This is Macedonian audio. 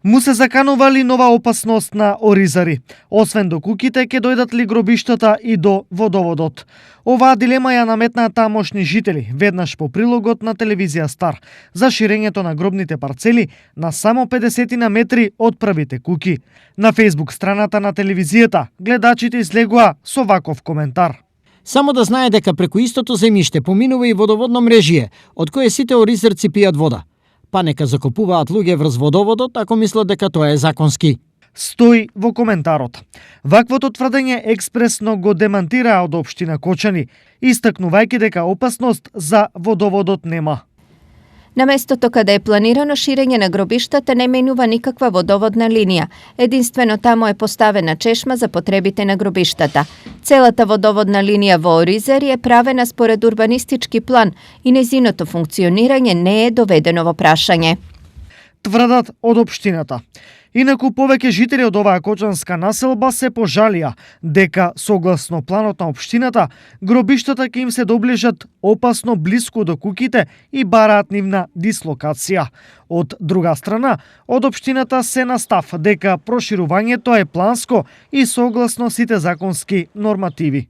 Му се заканували нова опасност на оризари. Освен до куќите, ќе дојдат ли гробиштата и до водоводот? Оваа дилема ја наметнаа тамошни жители, веднаш по прилогот на телевизија Стар, за ширењето на гробните парцели на само 50 на метри од првите куќи. На Facebook страната на телевизијата, гледачите излегоа со ваков коментар. Само да знае дека преку истото земјиште поминува и водоводно мрежие, од кое сите оризарци пијат вода. Па нека закупуваат луѓе врз водоводот ако мислат дека тоа е законски. Стои во коментарот. Ваквото тврдење експресно го демантираа од општина Кочани, истакнувајќи дека опасност за водоводот нема. На местото каде е планирано ширење на гробиштата не менува никаква водоводна линија. Единствено тамо е поставена чешма за потребите на гробиштата. Целата водоводна линија во Оризари е правена според урбанистички план и незиното функционирање не е доведено во прашање. Тврдат од општината. Инаку повеќе жители од оваа кочанска населба се пожалија дека согласно планот на општината гробиштата ќе им се доближат опасно блиску до куќите и бараат нивна дислокација. Од друга страна, од општината се на став дека проширувањето е планско и согласно сите законски нормативи.